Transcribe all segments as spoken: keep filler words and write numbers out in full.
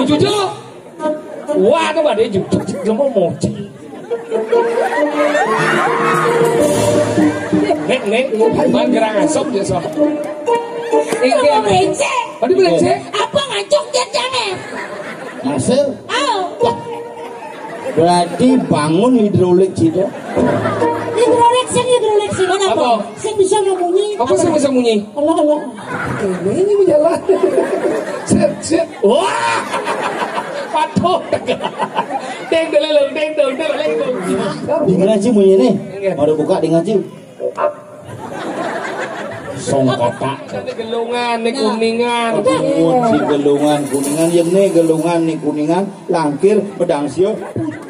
Cucuk. Wah, itu badai cucuk. Cuma moci. Nek, nek, man gerang asop dia, so. Ini Apa dia. Melenceng? Tadi melenceng? Apa ngacok dia, jangan? Hasil? Oh. Wah. Berarti bangun hidrolik situ. Hidrolik sing, hidrolik sing. Kenapa? Apa? Sing bisa ngemunyi. Apa sing bisa munyi? Allah, Allah. Ini, ini menjalan. Set, set. Wah. Patuh. Deng, deng, deng, deng, deng, deng, deng. Di ngaji munyi nih. Iya. Baru buka di ngaji. Songkata. Ini gelungan, ini kuningan. Kuningan, si gelungan, kuningan, yang ini gelungan, ini kuningan, langkir, pedang sio.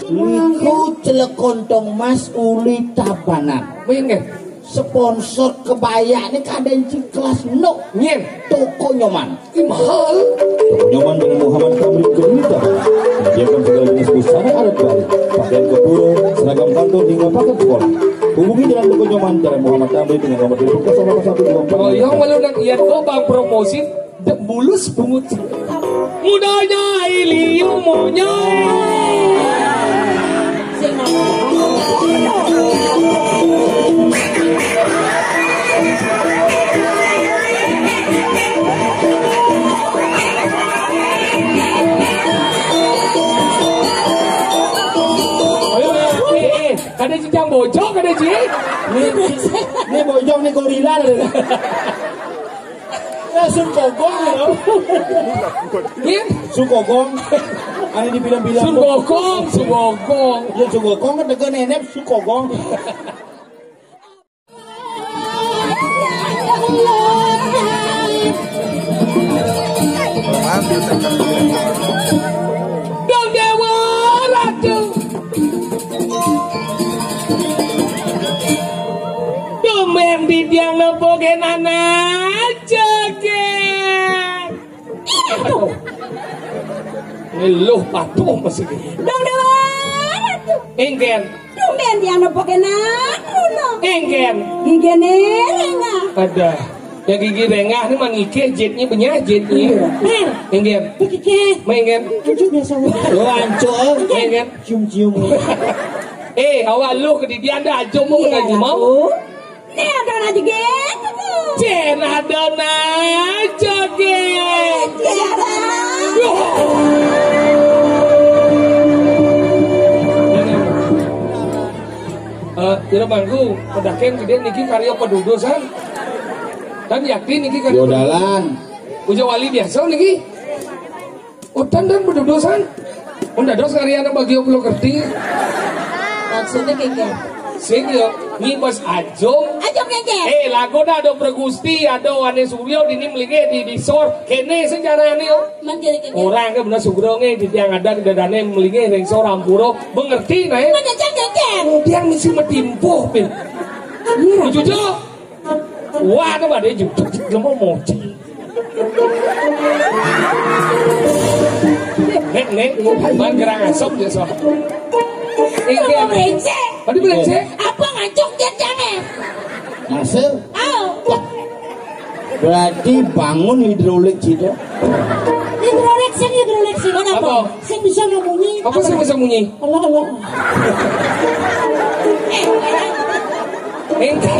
Niku celekon tong mas uli tabanan. Mungkin. Sponsor kebaya ini kadang kelas no. Nyen. Toko Nyoman. Ini mahal. Toko Nyoman dengan Muhammad Tamrin Gerita menyediakan segala jenis busana adat bali, pakaian kepuro, seragam kantor hingga paket sekolah. Hubungi dengan Toko Nyoman, Jalan Muhammad Tamrin dengan nomor telepon kosong delapan satu dua empat. Oh, yang malu nak lihat kau bang promosi, dek bulus bungut. Mudanya iliu monyai. Ayo, eh, eh, kada cicang bojok, kada ci. Ini, ini bojok, ini gorila. Ya, Sun Gogong, ya. Iya. Sun Gogong. Ada di film-film. Sun Gogong, Sun Gogong. Ya, Sun Gogong kan tegak nenek, Sun Gogong. Dong Dewa Ratu. Tumben bidiang nopo genana joget. Aduh. Ngeluh patuh masih gini. Dong Dewa Ratu. Ingken. Tumben biang nopo genana. Ingken. Gigine rengah. Ada. Ya gigi rengah ni mangike jitnya benyah jitnya. Iya. Ingken. Gigi. Maingken. Cucu biasa. Oh, ancur. Ingken. Cium-cium. Eh, awak lu ke didi anda aja mau Iya, kena jumau. Aku. Ni ada lagi gitu. Cen ada na joget. Tiada. Yo. Eh, ira mangku, pedaken gede niki karya pedudusan. Kan yakin niki karya Yo dalan. Uja wali biasa niki. Utan dan bedudusan. Mun dados ngariana bagi kulo kerti. Maksudnya kayak gini. Sing yo, nyi bos ajum. Ajum ngengker. Eh, lagu dah ada Pregusti, ada Wane Suryo, dini melingeh di, di sor. Kene sejarah ini yo. Man kayak gini. Orang ke benar sugro nge, di tiang ada kedadane melingeh ring sor ampuro. Mengerti, nah, ya? Mana cak ngengker? Kemudian mesti metimpuh, pin. Iya. Cucu. Wah, itu badai cucuk, cucuk, lemah moci. Nek, nek, man gerang asap dia, so. Ini Apa dia. Melenceng? Tadi melenceng? Apa ngacok dia, jangan? Hasil? Oh. Wah. Berarti bangun hidrolik situ. Hidrolik sing, hidrolik sing. Kenapa? Apa? Sing bisa ngemunyi. Apa sing bisa munyi? Allah, Allah. Engke.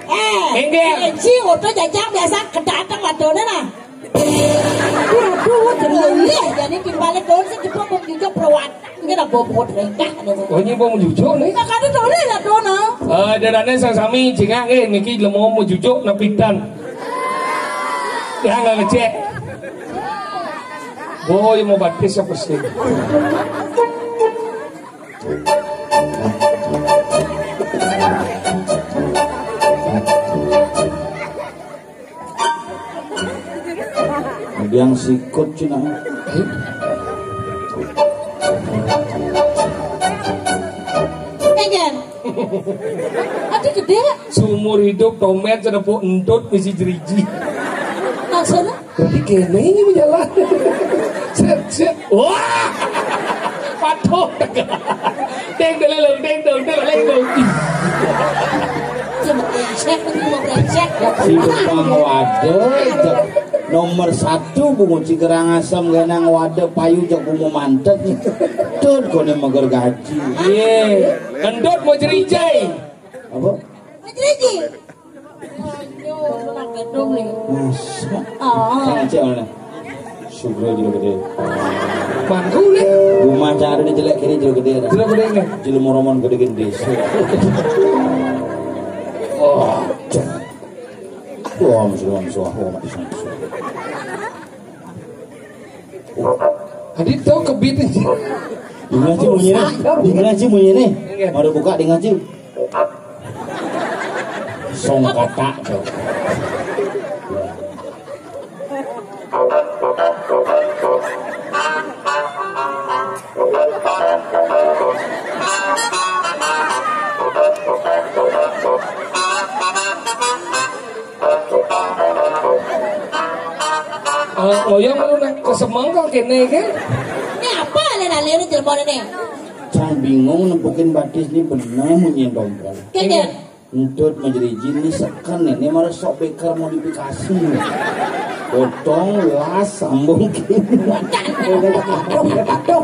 Eh, Engke. Benci, oto jajang biasa kedatang wadone nah. Aduh, boleh. Jadi timbalik daun sing jebok wong juga perawat. Ini lah bobot rengkah. Oh, ini mau menjujuk nih. Kakaknya boleh lah, Dona. Eh, darane sang sami cingak nggih niki lemo mau jujuk napitan. Ya nggak ngecek. Oh, yang mau batis apa sih? Yang sikut cina. Enggak. Aduh gede. Seumur hidup tomet sedepuk entut misi jeriji. Maksudnya? Berarti kene ini menjalan. Set, set. Wah. Patuh. Deng, deng, deng, deng, deng, deng, deng. Cuma cek, cuma cek. Si Bang waduh. Nomor satu bungut si gerang asem genang wadah payu jak bungut mantet. Tut kone meger gaji. Ye, kendut mau cerijai. Apa? Mau cerijai. Masa? Oh. Kang Aceh mana? Sugro jero gede. Bangku nih. Rumah cara di jelek kiri jero gede ada. Jero gede nih. Jero moromon gede gede. Oh. Wah, musuh, musuh, wah, musuh, musuh. Adi tau kebit nih. Dengar sih bunyi nih. Dengar sih bunyi nih. Baru buka dengar sih. Song kata tuh. Eh, loyang lu nang kesemeng kok kene ke? Ini apa alih-alih ini jelema ini? Cang bingung nempukin batis ini bener munyi dompet. Kene. Entut menjadi jin ini seken ini malah sok beker modifikasi. Potong, las, sambung gini. Aduh, aduh, aduh.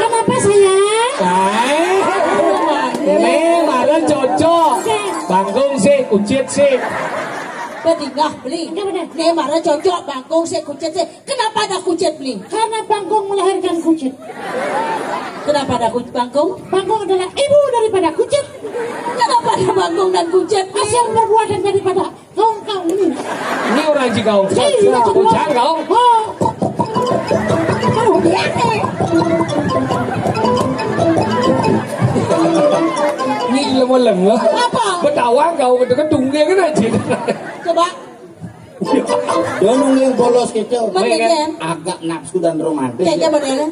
Kenapa sayang? Hai, ini malah cocok. Bangkung sih, kucit sih. Bedingah beli. Enggak benar. Ini malah cocok bangkung sih, kucit sih. Kenapa ada kucit beli? Karena bangkung melahirkan kucit. Kenapa ada kucit bangkung? Bangkung adalah ibu daripada kucit. Kenapa ada bangkung dan kucit? Asal berbuah dan daripada kaum-kaum ini. Ini orang Cigaung. Iya, iya, Cigaung. Bujang kau. Oh. Aduh, dia nih. Ini lemah-lemah. Apa? Betawa kau, kedung dia kan aja. Coba. Dia nunggu yang polos gitu. Mana dia? Agak nafsu dan romantis. Kayaknya ya. Mana ya?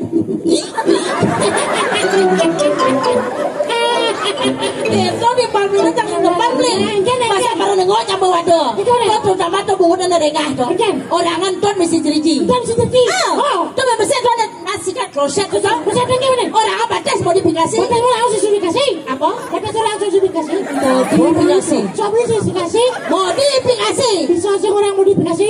Itu di Palmira jangan ngemar, Bli. Masa baru nengok campur waduh. Itu, Bli. Tuh, tuh, sama tuh bungut dan ada kah tuh. Orangan tuh mesti jeriji. Tuh mesti jeriji. Ah, oh. Tuh bersih tuh ada nasi kan kloset tuh, tuh. Kloset yang mana? Orang apa tes modifikasi? Betul, langsung modifikasi. Apa? Betul, langsung modifikasi. Modifikasi. Coba sih dikasih. Modifikasi. Bisa sih orang modifikasi.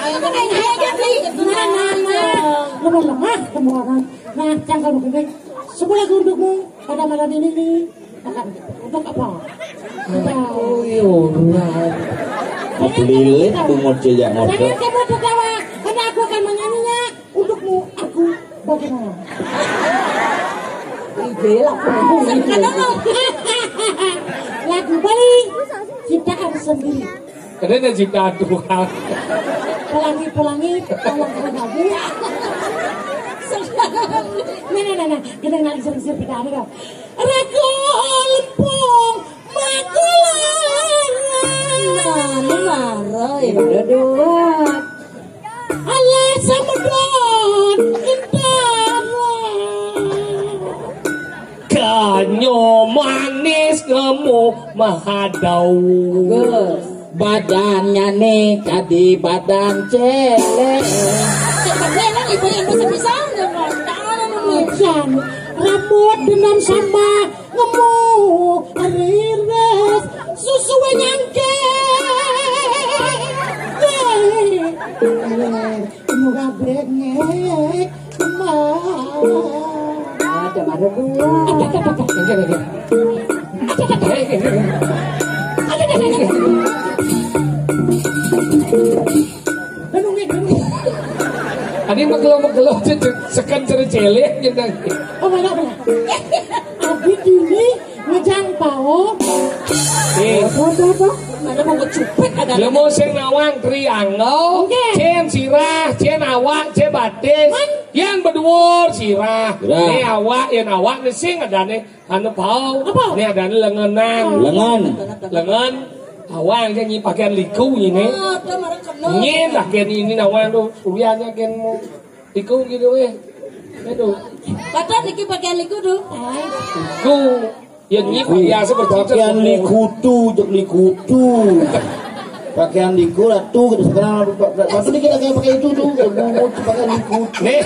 Ayo, kan ayo, ayo, ayo, ayo. Nah, nah, nah. Lemah-lemah kamu orang. Nah, cangkal begini. Sebuah lagu untukmu pada malam ini nih. Akan untuk apa? Kita Oh, iya, orang. Mau belilit, bungut jejak Jangan modal. Kamu tertawa, karena aku akan menyanyinya untukmu. Aku bagaimana? Ide lah, Lagu Bali ciptaan sendiri. Ada yang ciptaan Tuhan. Pelangi-pelangi, tolong lagi. Nah, nah, nah, nah. Kita nggak bisa bisa kita ada dong. Raga lempung makulara. Nah, ini marah ya. Udah dua. Alah samedon intara. Kanyo manis ngemu mahadau. Bagus. Badannya nih jadi badan celek. Celek ibu yang bisa-bisa. Hujan, rambut dendam sama ngemu rires susu nyangke. Hei, hei, kamu gak bengek, Mak. Ada marah gua. Ada, ada, ada. Enggak, enggak. Ada, ada, ada. Ada, ada, ada. Aduh, nggak, aduh. Adi megelo-megelo aja, seken cere celek gitu. Oh, mana, mana? Abi kini ngejang pao. Eh. Apa, apa, apa? Mana mau ngecupet ada? Lemo sing nawang triangle, Oke. Cen sirah, cen awak, cen batis. Man? Yang berdua sirah. Sirah. Ini awak, yang awak ini sing ada nih. Anu pao. Apa? Ini ada lengenan. Lengan. Lengan. Awang ke nyi pakaian liku ini. Ah, ada marah kena. Nyi lah ken ini nawang tu. Uriannya ken mau liku gitu eh. Aduh. Kata niki pakaian liku tu. Liku. Ya nyi biasa bercakap. Pakaian likutu, jek likutu. Pakaian liku, Ratu, gitu. Sekarang Ratu, Ratu ini kita kayak pakai itu tuh, kayak bungut, pakaian liku. Nih,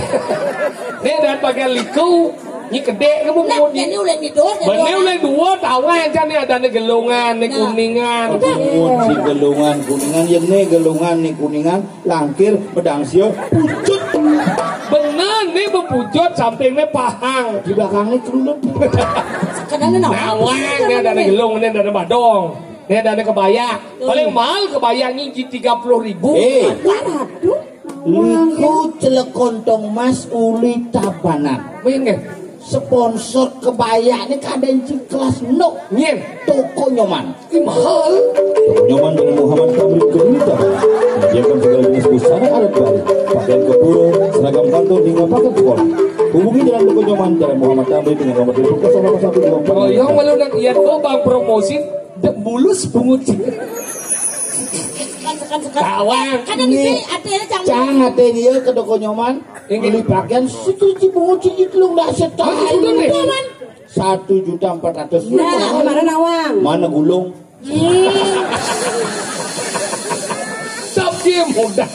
nih dan pakaian liku, ini kedek ke bungut. Nah, ini udah gitu, bener udah dua tahun aja nih ada nih gelungan, nih kuningan. Bungut si gelungan kuningan, ya nih gelungan nih kuningan, langkir, pedang sio, pucut. Bener nih bepucut, sampingnya pahang. Di belakangnya kerudung. Kadang nawang, nih ada nih gelung, nih ada nih badong. Nih ada nih kebaya. Paling mahal kebaya nyiji tiga puluh ribu. Eh. Waduh. Liku celek kontong mas uli tabanan. Bener. Sponsor kebaya ini kadang kelas no. Nyen. Toko Nyoman. Ih, mahal. Toko Nyoman dengan Muhammad Tamrin Gerita. Menyediakan segala jenis busana adat Bali, pakaian kepuro, seragam kantor hingga paket sekolah. Hubungi Jalan Toko Nyoman, Jalan Muhammad Tamrin dengan nomor telepon kosong delapan satu dua empat. Royong malu nak lihat oh bang promosi dek bulus bungut. Sekan, sekan, sekan. Kawan. Kadang di sini ada ya, Cang. Cang, ate dia ke toko Nyoman. Ini. Beli pakaian, situ si bungut, situ lu nggak setahun. Betul, deh. Nyoman. Satu juta empat ratus. Nah, kemarin nawang. Mana gulung? Tapi mudah.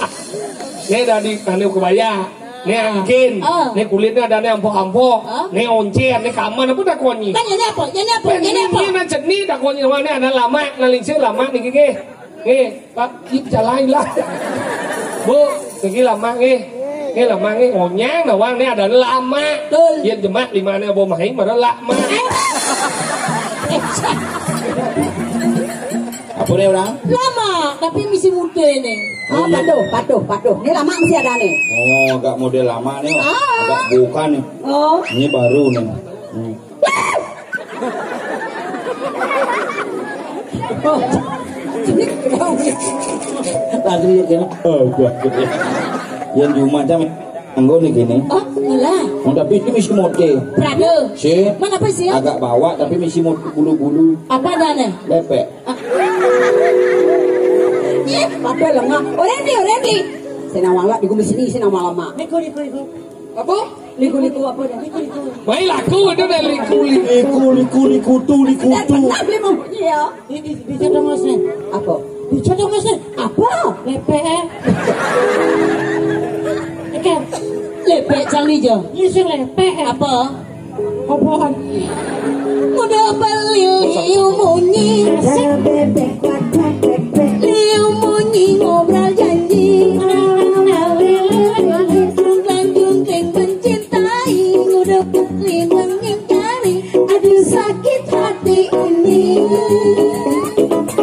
Nih dari anu kebaya. Nih angkin. Ah. Nih kulitnya ada nih ampok-ampok. Ah. Nih oncir, nih kaman apa dah konyi? Kan ini apa? Ini apa? Ini apa? Ini nih cenah dah konyi, mana ada lama, nah lingsir lama nih gigi. Nih, Pak, kita lain lah. Bu, niki lama nggih. Nggih lama nggih, onyang nawang nih ada lama. Betul. Yen jemak limane apa mahi mara lama. Apa nih orang? Lama, tapi misi muda ini. Oh, iya. Patuh, patuh, patuh. Ini lama mesti ada nih. Oh, agak model lama nih. Ah. Agak bukan nih. Oh. Ini baru nih. Hmm. Tadi ya kena. Oh, gua. Yang di rumah jam anggo nih gini. Oh, gila. Oh, tapi ini misi mode. Prado. Si. Mana apa sih ya? Agak bawa tapi misi mode bulu-bulu. Apa adanya? Lepek. Ah. Ih, apa lengah? Orang di, orang di. Sina wala di kumis ini, sina malama. Iku, iku, iku. Apa? Liku-liku apa dah? Liku-liku. Baik laku itu dah liku-liku. Liku, liku, liku tu, liku tu. Benar, benar, benar, ya. Di, di, di jatah mas nih. Apa? Di jatah mas nih. Apa? Lepek. Ikan. Lepek cang ni je. Ini sing lepek. Apa? Apa? Udah beli liu munyi. Liu munyi ngobrol janji. Jungkling jungkling mencintai. Udah beli mengingkari. Aduh sakit hati ini.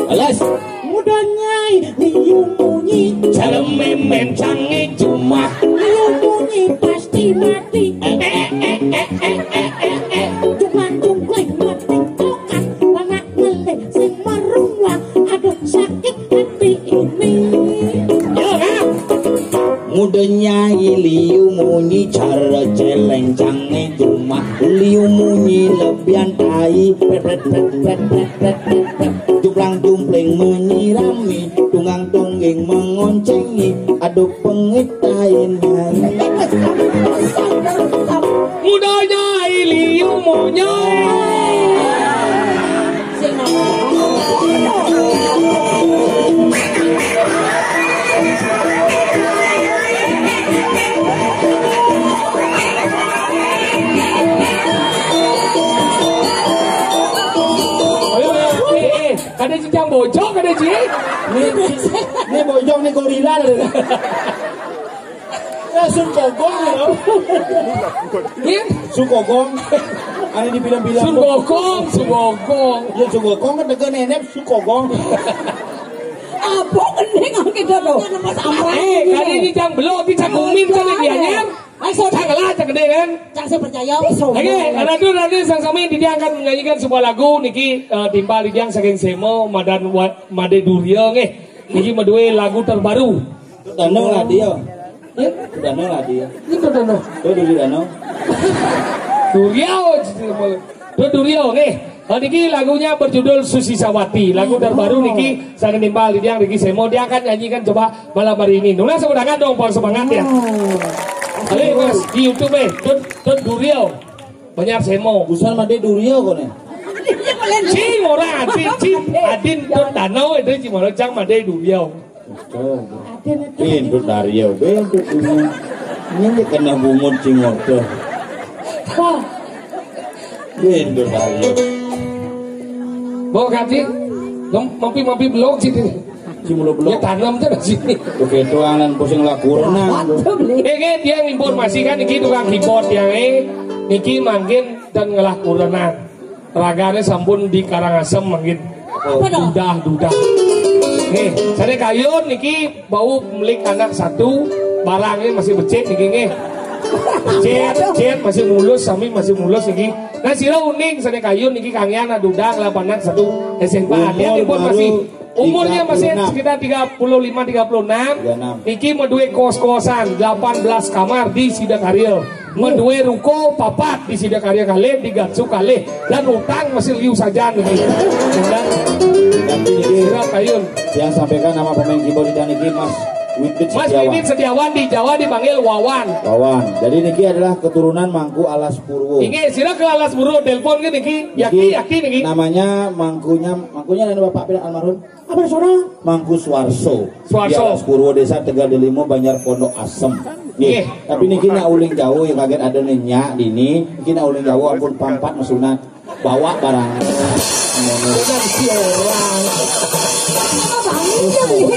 Alas. Muda nyai liu munyi. Cara memen canggih cuma. Liu munyi pasti mati. Cuma cungkling mati tokat. Anak melih sing merungwang. Aduh sakit hati ini. Yo, Kak. Muda nyai liu munyi cara celeng canggih cuma. Liu munyi lebihan tai. Pret, pret, pret, pret. Juplang jumpling menyirami, tunggang tungging mengoncengi, aduh pengit tain nyai. Mudanya iliu monyet. Ayo, ayo, ayo, ayo. Kada jijang bojong, kada ji. Ni, ni bojong ni gorila. Ya, Sun Gogong ya. Iya. Sun Gogong. Ada di film-film. Sun Gogong, Sun Gogong. Ya, Sun Gogong kan tegak nenek Sun Gogong. Apa kening kita tuh? Eh, kada jijang belok, tapi cakumin kada dianyar. Ayo, saudara. Cang lah, cang gede kan? Cang saya percaya. Oke, anak tu nanti sang sami Didiang akan menyanyikan sebuah lagu niki eh, timpal Didiang saking Semo Madan Wa- Made Duria nggih. Niki madue lagu terbaru. Danau lah dia. Eh? Danau lah dia. Itu Danau. Tuh dulu Danau. Duria. Tuh Duria nggih. Oh, niki lagunya berjudul Susi Sawati. Lagu terbaru niki saya nimbal Didiang Riki Semo dia akan nyanyikan coba malam hari ini. Nunas semangat dong, Pak semangat ya. Ayo Mas di YouTube eh, Tut Tut Durio. Banyak Semo. Busan mandi Durio kok nih. Cing ora adin, cing adin to tano itu cing ora cang madai duriau. Betul. Bendut dari ya, bendut ini. Ini kena bungut cing orto. Wah. Bendut dari ya. Bawa kaji, mampi-mampi belok sini. Cing mulu belok. Ya tanam tuh di sini. Oke, tuangan pusing lakurenan. Waduh, beli. Eh, eh, dia informasikan niki tukang keyboard ya, eh. Niki mangkin dan ngelah kurenan. Ragane sampun di Karangasem mangkin. Apa dong? Dudah, dudah. Nggih, sane kayun niki bau melik anak satu, barangnya masih becik niki nggih. Jet, jet masih mulus, sami masih mulus niki. Nah, sira uning sane kayun niki kangian dudah lapan anak satu S M P. Umur baru masih Umurnya masih sekitar tiga puluh lima, tiga puluh enam. Tiga enam. Niki madue kos-kosan delapan belas kamar di Sidakarya. Madue ruko papat di Sidakarya kalih, di Gatsu kalih. Dan utang masih liu sajan niki. Dan Tapi niki sira kayun. Yang sampaikan nama pemain keyboard kita niki Mas Wibit Mas Setiawan. Wibit Setiawan di Jawa dipanggil Wawan. Wawan. Jadi niki adalah keturunan Mangku Alas Purwo. Inggih, sira ke Alas Purwo telepon ke niki. Yaki, Niki yaki niki. Namanya mangkunya, mangkunya nana bapak pira almarhum? Apa saudara? Mangku Suarso. Suarso. Di Alas Purwo, Desa Tegal Delimo, Banjar Pondok Asem. Nggih. Tapi niki nak uling jauh ya kaget ada nih nyak dini. Niki nak uling jauh ampun pampat mesunat. Bawa barang. Bukan si orang.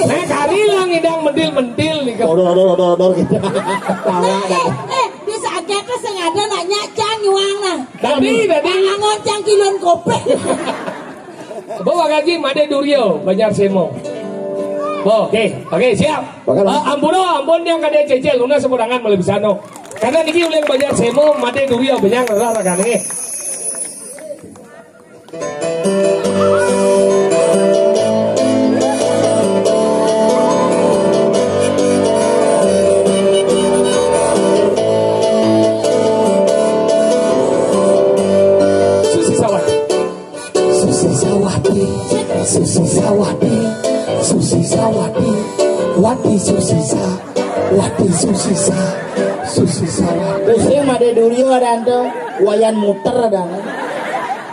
Nek kari lah ngidang mentil-mentil nih. Odor, odor, odor, odor gitu. Bawa dah. Eh, eh, bisa aja ke sing ada nanya cang nyuang nah. Tadi, tadi. Angon cang kilon kopi. Bawa gaji made durio, Banjar Semo. Bo, oke, oke, siap. Bakal. Ah, ampun, oh, ampun yang kada cecil, luna semudangan malih bisano. Karena niki uling Banjar Semo, made durio, banyak rara ragane. Susi sawah. Susi sawati, susi sawati, susi sawati, wati susi sa, wati susi sa, susi sawati. Pusing made durio ada anto, wayan muter ada.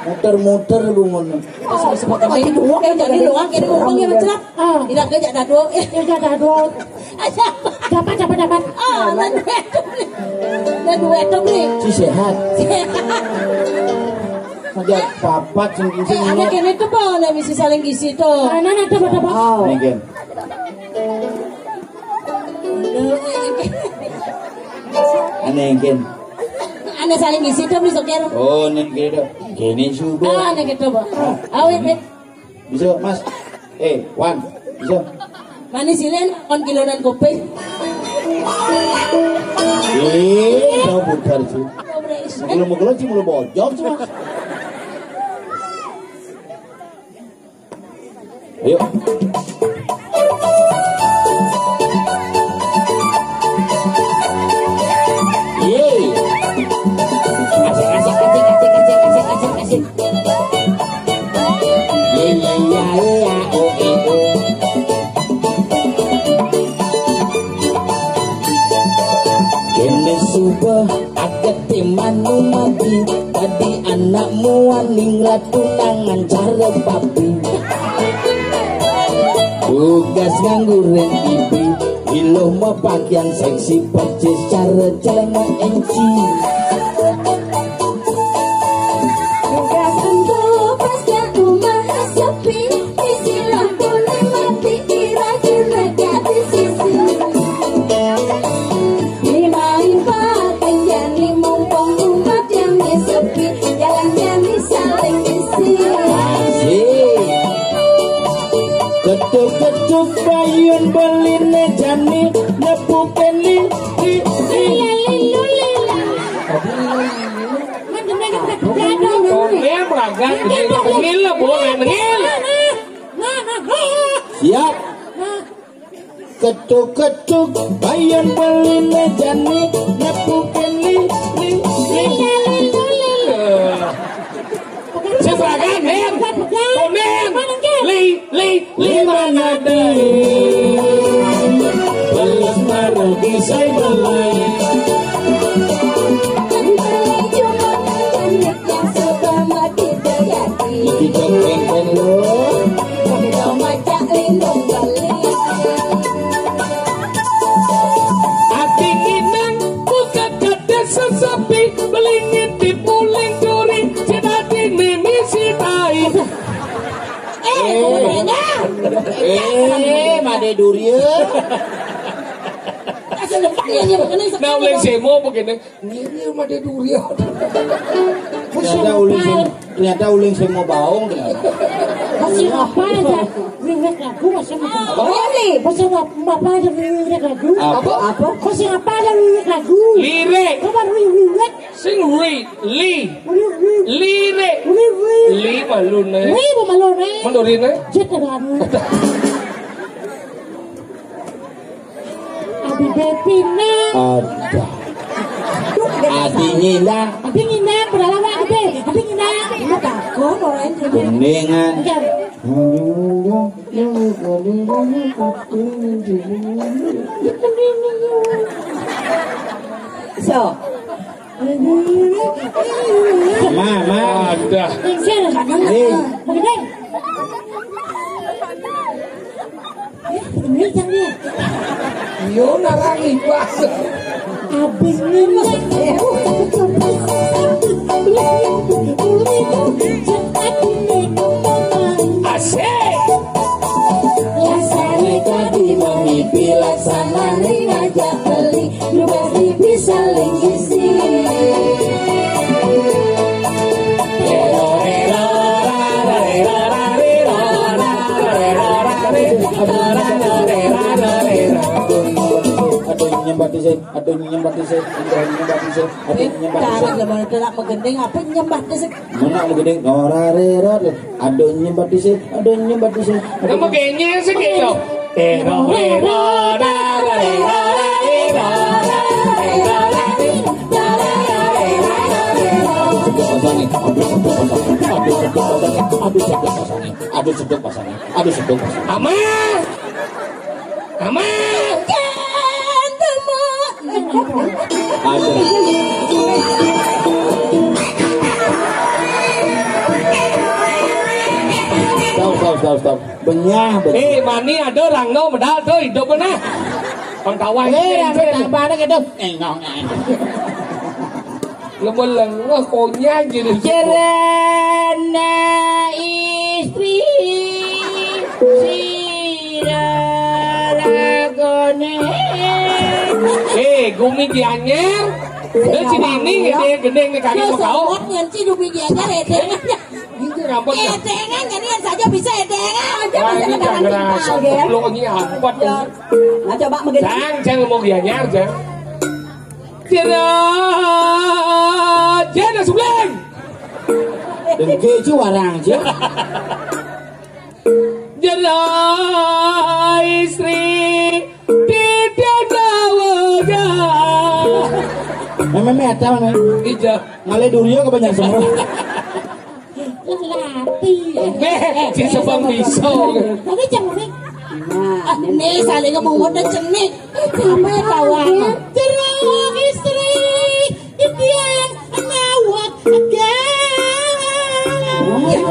Muter-muter bungun. Tapi dua kan jadi doang, jadi ngomong ya mencelat. Ah. Tidak kerja dado. Ya, ya, dado. Dapat, dapat, dapat. Ah, dan duet. Dan duet dong nih. Si sehat. Aja papat sing Eh, ada kene tuh po, nek misi saling isi tuh. Mana ada, ada, ada. Wow. Nih, Gen. Aneh, Gen. Ane saling isi tuh, beli sokir. Oh, nih, Gen. Kene subuh. Ah, nek gitu, Pak. Awet, wet. Bisa, Mas. Eh, Wan. Bisa. Manis ini kon kilonan kopi. Eh, jauh putar sih. Kalau mau keluar sih mau bojong sih, Mas. Ayo. Yeay. Asik, asik, asik, asik, asik, asik, asik, asik. Yeay, yeay, yeay, yeay, oh, eh, oh. Kene suba agete manu mati, dadi anakmu aning ratu nangan cara papi. Tugas ngangguren ibi, iloh mapakaian seksi, percis cara celana enci. Tugas ento pas ka umah sepi, isi lampune mati, kira-kira gak di sisi. Ni main pakai jani, mumpung umat yang sepi, jalan jani saling isi. Asik. Ketuk-ketuk bayun beline jani, nepukin li, li, li. Lila, lilu, lila. Kan demen kita bergadang. Konem ragan, tengil lah, boleh, tengil. Nah, nah, nah, nah. Siap. Nah. Ketuk-ketuk, bayun beline jani, nepukin li, li, li. Sing ragan, Hen. Komen. Li, li, li, mana deh? Belas baru bisa mulai. Yang suka mati dayati. Durian. Nah, uling semo begini. Ini rumah dia durian. Ternyata uling semo, ternyata uling semo baong. Masih apa aja? Lirik lagu masih apa? Apa? Masih apa, apa aja lirik lagu? Apa? Apa? Masih apa aja lirik lagu? Lirik. Coba lirik. Sing ri, li. Lirik. Lirik. Li malune. Li malune. Mendorine. Jet kan. Abi Bepina. Ada. Adi Nyinda. Abi Nyinda, berapa lama Abi? Abi Nyinda. Ini takut orang ini. Kuningan. Iya. So. Ma, ma. Ada. Ningsir. Nih. Begini. Eh, ini yang dia. Yo, narang ibas. Abis ini. Asik. Rasane tadi memipi laksana ning ngajak beli. Lu pasti bisa lingisi. Aduh, nyembah di sini. Aduh, nyembah di sini. Aduh, nyembah di sini. Aduh, nyembah di sini. Cara zaman itu nak menggending apa nyembah di sini? Mana menggending? Ora re ro. Aduh, nyembah di sini. Aduh, nyembah di sini. Aduh. Nama kayaknya sih gitu. Ero, ero, da, da, ero, da, ero, da, ero, da, ero, da, ero, da, ero. Aduh, seduk pasangnya. Aduh, seduk pasangnya. Aduh, seduk pasangnya. Aduh, seduk pasangnya. Aduh, seduk pasangnya. Aman. Aman. Ada. Stop, stop, stop, stop. Benyah, benyah. Eh, mani ada orang no medal tu hidup benar. Pangkawan. Eh, yang tambah ada gitu. Eh, ngong, eh. Lengah-lengah konyah jadi. Jerana istri sira ragone. Eh, gumi Gianyar. Dia sini ini gede gendeng nih kaki mau kau. Yang si gumi Gianyar ya. Gitu rambut. Edengan, jadi yang saja bisa edengan. Wah, ini jangan rasa. Lo ini apa tuh? Nah, coba begini. Jang, jang mau Gianyar, jang. Jero, jero sebelah. Dengke ci warang ci. Jero istri tidak dawaga. Memang meta mana? Ija. Ngalih duria kebanyakan semua. Lelati. Beh, si sebang bisa. Tapi cenik. Nah, ini saling ngomong udah cenik. Apa kawan? Jeruk istri, idian ngawak agan.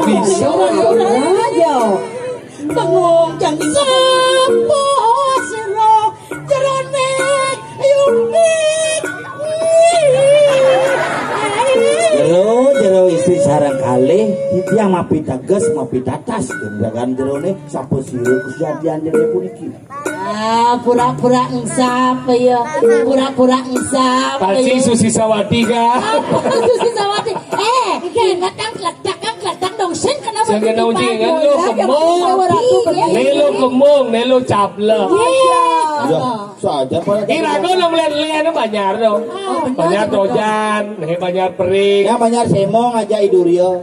Bisa. Ayo. Bengong jang sapa sira jerone yungit. Jero, jero istri sareng kalih, titiang mapi teges, mapi tatas, gendagan jerone, sapa sira kejadian jero puniki. Ah, pura-pura engsap ya. Pura-pura engsap. Pasti ya. Susi Sawati kah? Apa Susi Sawati? Eh, ingat kan kletak kan kletak dong sin kenapa? Sing kena uji, kan lo kembung. Nelo kembung, nelo cablek. Iya. Iya. Saja pada. Ira kau nang melihat-lihat banyak dong. Oh, benar. Banyak juga. Tojan, nih banyak pering. Ya banyak semong aja idurio.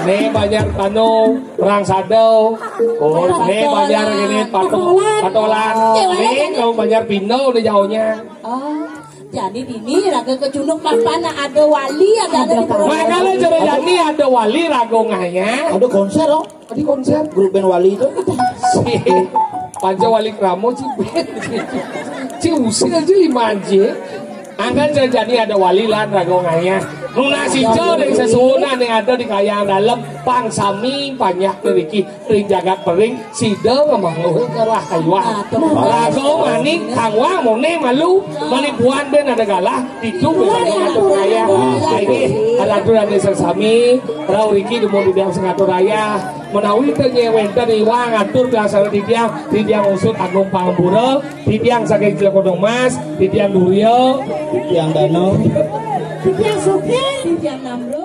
Nih banyak panu, perang sadau. Oh, nih banyak ini patung patolan. Nih kalau banyak pino udah jauhnya. Oh, jadi dini raga kecunduk papan ada wali ada ada di. Makanya cara jani ada wali rago ngaya. Ada konser oh. Tadi konser grup band Wali itu. Si Panca Wali Kramo si band. Si usil aja lima aja. Angkan jajani ada wali lan rago ngaya. Nuna sijo ning sesuunan yang ada di kayang dalam pang sami banyak riki ring jagat pering sida ngemangguh kerah kayuan. Rago manik kangwang mone malu mani buan ben ada galah itu ben ada kaya. Saiki Atur ane sami, rauh riki dumun titiang sangatur ayah, menawi teu nyai wenten iwang atur biasana titiang, titiang usut Agung Pangampura, titiang saking Cilekodong Mas, titiang Durya, titiang Danau, titiang Sugih, titiang Namrud.